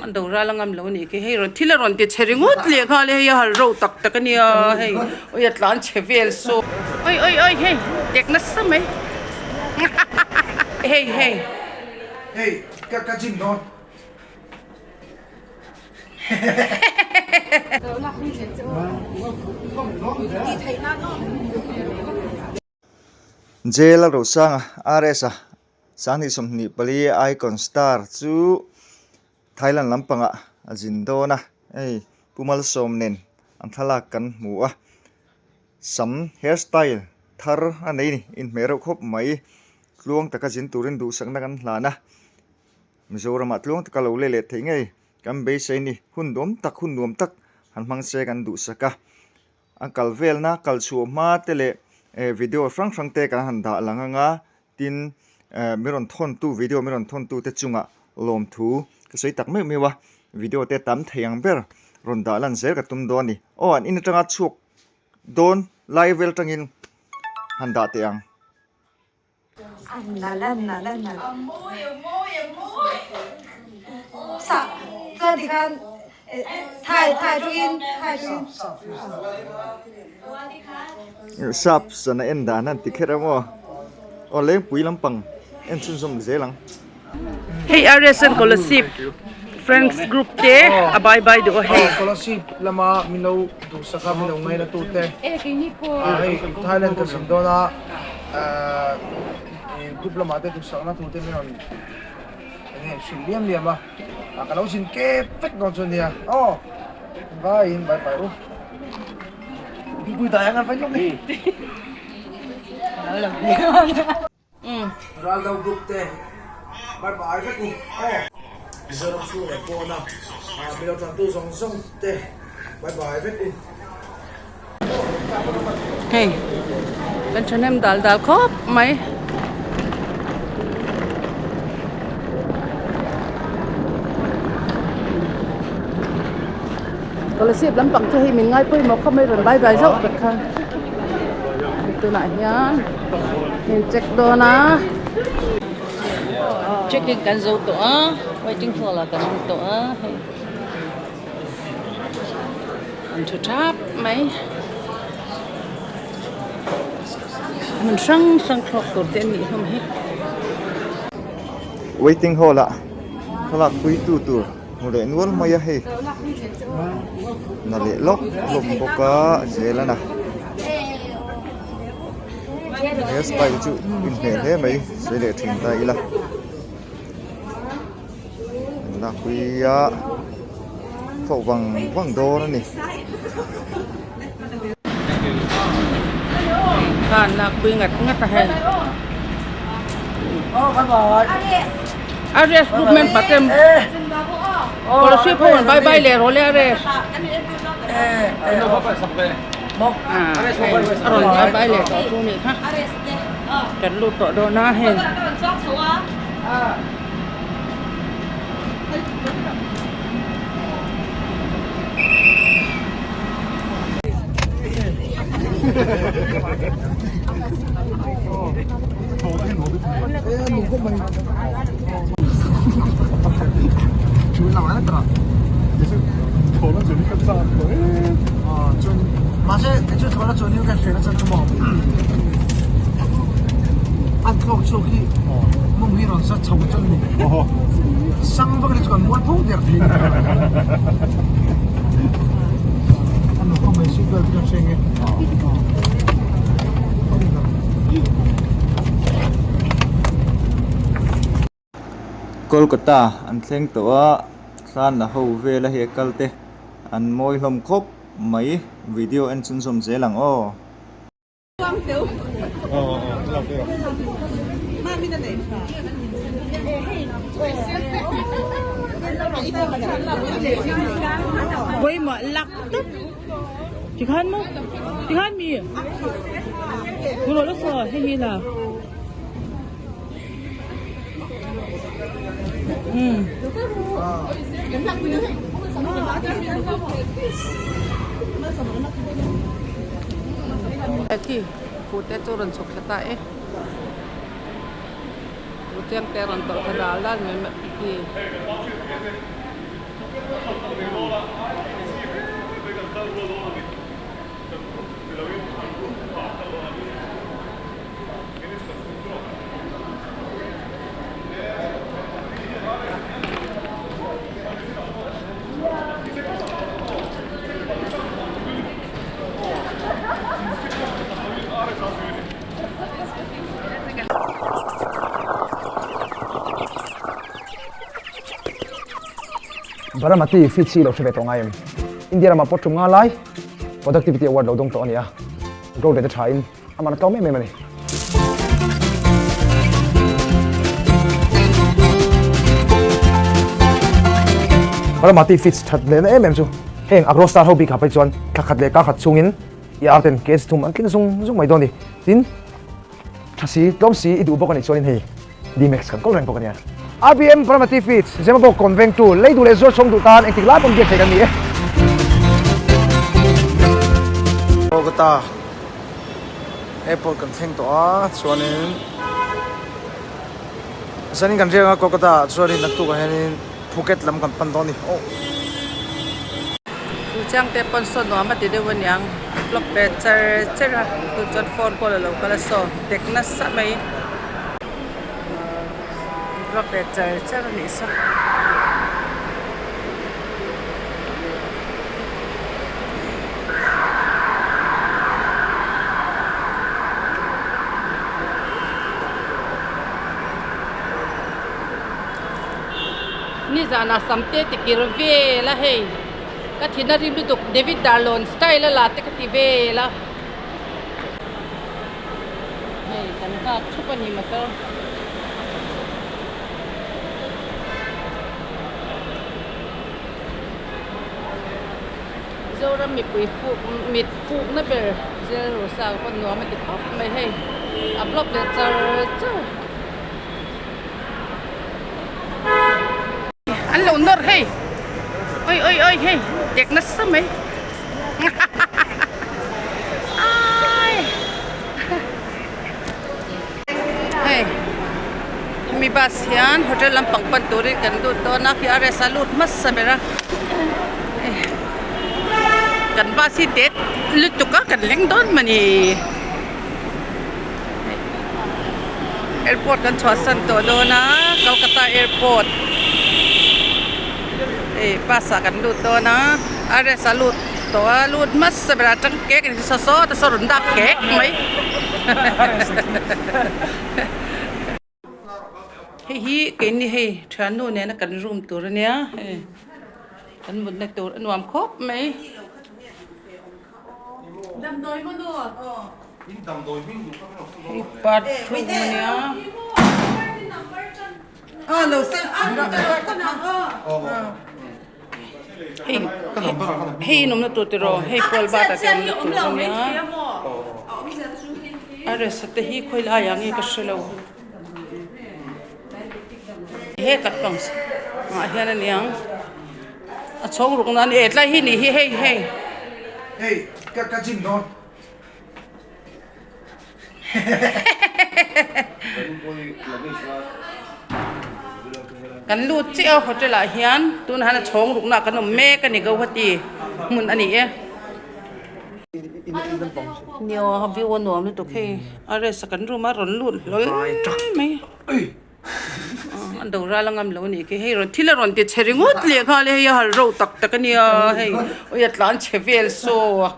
An do ral a ngam lo a nih khi hei rawn thil a rawn ti chhe ringawt leh nghal e hei a hal ro tak tak a nia hei ui a tlan chhe vel saw oi oi oi hei tek nasa mai hei hei. Hei ka ka gym dawn. Jail a rosanga RS a sanghnih 24 icon star chu Thailand lampangah a zin dawn a hei Pu Malsawm nen an thlalak kan hmu a sam hair style thar a nei a ni inhmeh reuh khawp mai tluang taka zin turin duhsakna kan hlan a Mizoramah tluang taka lo leh leh theih ngei kan beisei a ni hun duam tak hun nuam tak han hmang se kan duhsak a. A kal velna kal chhuah hma te leh eh video hrang hrang te kan han dah lang anga tin eh mi rawn thawn tu video mi rawn thawn tu te chungah lawmthu ka sawi tak meuh meuh a video te tam thei ang ber rawn dah lan zel ka tum dawn a ni aw an in atanga chhuak dawn lai vel atangin han dah teh ang. Sap sana en dan an ti kher a maw aw lengpui lampang en chhunzawm zel ang. Hei RSN Kolasib Friends Group te a bye bye duh a hei. Kolasib lama min lo duhsak a min lo ngaina tu te hei Thailand ka zin dawn a group lamah te duhsakna thu te min rawn enge hrilh liam liam a ka lo zin kep vek dawn chu ania aw vaiin bye bye u pui dai ang an vai lawk ni. Raldo group te bye bye vek u aw. Mizoram chhung leh pawna milo tantu zawng zawng te bye bye vek u. Hei kan thahnem dal dal khawp mai. Kolasib lampang chu hei min ngai pawimawh khawp mai rawn bye bye zauh tak kha tunah hian min check dawn a checking kan zo tawh a waiting hall ah kan awm tawh a hei. An thu thap mai. Hmun hrang hrang thlawk tur te an nih hlawm hi. Waiting hall ah thlalak pui tu tur hmu leh nual mai a hei. Na leh lawk hlawm bawk a zel a na. He style chu inhmeh hle mai sawi leh thin ta ila. Lakpui a thawk vang vang dawn a ni. Khan lakpui ngat ngat a hei. Ares group member te scholarship ho an bye bye leh rawh le Ares. A rawn bye bye leh tawh chu nih kha. Kan lut tawh dawn a hei. Kolkata an thleng tawh a thlan la ho vel a hei a kal te an mawi hlawm khawp mai video en chhunzawm zel ang aw. Pawimawh lak tawp tikhan maw tikhan mi hmu rawh saw hei hi la umm. Khi fu te chu rawn chhuk thla ta e fu chiang te rawn tawlh thla dal dal mai khi. Baramati feeds hi lo hre ve tawh ngai em? India ramah pawh tum nga lai Productivity Award lo dawng tawh a ni a, growth rate a tha in a man a tlawm em em a ni. Baramati feeds that lehna em em chu heng Agro Star ho bik ah phei chuan thla khat leh kar khat chhungin i ar ten kg thum an tling zung zung mai dawn a ni. Tin, Tha si, tlawm si i duh bawk a nih chuanin hei D-Max kan kawl reng bawk a nia. RBM Paramati Feeds, Zemabawk kawn vengtu, lei duh leh zuar chhawng duh tan engtik lai pawn biak theih kan ni e. Kolkata Airport kan thleng tawh a, chuanin zanin kan riak a Kolkata ah chuanin naktuk ah hianin Phuket lam kan pan dawn a ni. Aw. Chu chiang te pawn saw nuam a ti deuh aniang flop ve char char a chu chuan phone call a lo kal a saw tek nasa mai flop ve char char a nih saw. Nizanah samte tikir vel a hei. Ka thin a rim lutuk David Darlawn style a la te ka ti vel a. Hei kan nghak thup a ni motor. Zoram mipui fuk mit fukna ber Zel Rosa ka pawn nuam a ti khawp mai hei a block leh char char. An lo nawr hei oi oi oi hei tek nasa mai ai hei hemi bus hian hotel lampang pan turin kan lut dawn a khi RS a lut hmasa ber a kan bus hi tet lutuk a kan leng dawn mawni. Airport kan chhuahsan tawh dawn a Kolkata airport hei bus ah kan lut dawn a RS a lut tawh a lut hmasa berah atang kek a ni saw sawt a saw rawn dak kek mai hei hi keini hei thiannu nena kan room tur ania hei kan mutna tur a nuam khawp mai. Hei bathroom ania. Hei hei in awmna tur tiraw hei pawl bat ah te awmna tur ania. A resa te hi khawi laiah nge ka hrelo. He kat pang ah hian aniang. A chhawng ruk nan e tlai hi nih hi hei hei. Hei ka ka gym dawn. Kan lut chiah a hotel ah hian tunah hian a chhawng ruk na kan awm mek a ni Guwahati hmun a ni e. Nia view a nuam lutuk hei a rest a kan room a rawn lut hlawl mai. An do ral a ngam lo a nih khi hei rawn thil a rawn ti chhe ringawt leh nghal a hei a hal reuh tak tak a nia hei ui a tlan chhe vel saw.